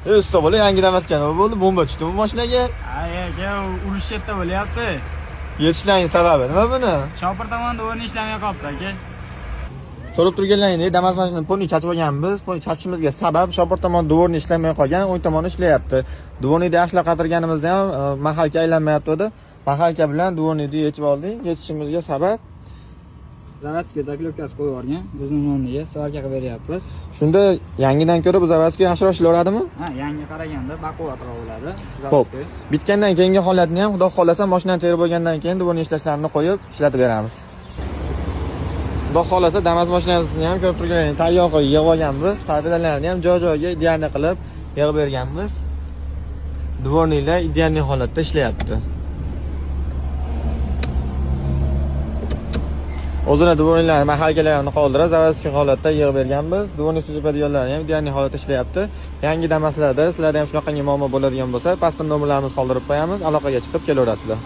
Usta bola, yangi Damasga nima bo'ldi? Bomba tushdimi mashinaga? Ay aka, urush yerda bo'lyapti. Yetishlarning sababi nima buni? Shopir tomonda o'rni ishlamay qolibdi aka. Ko'rib turganlaringdek, Damas mashinani полный chachib olganmiz. Полный chachishimizga sabab shopir tomon дворник ishlamay qolgan, o'ng tomoni ishlayapti. Дворник ni yaxshilab qatirganimizda ham махалка aylanmayapti edi. Махалка bilan дворник ni yechib oldik. Yechishimizga sabab Заводской заклёпка si qo'yib yuborgan. Bizning o'rniga сварка qilib beryapmiz. Shunda yangidan ko'ra bu заводской yaxshiroq ishlayveradimi? Ha, yangi qaraganda baquvvatroq bo'ladi. Xo'p. Заводской. Bitgandan keyingi holatni ham, Xudo xohlasa, mashinani terib bo'lgandan keyin дворник ishlashlarni qo'yib ishlatib beramiz. Xudo xohlasa, Damas mashinasini ham ko'rib turganingiz tayyor qilib yig'ib olganmiz. Torpedalarni ham joy-joyiga идеальный qilib yig'ib berganmiz. Дворник lar идеальный holatda ishlayapti. O'zini дворник larni, махалка larini qoldirib, заводской holatda yig'ib berganmiz. Дворник sepadiganlarni ham идеальный holatda ishlayapti. Yangi Damaslarda sizlarda ham shunaqangi muammo bo'ladigan bo'lsa, pastda nomerlarimizni qoldirib qo'yamiz, aloqaga chiqib kelaverasizlar.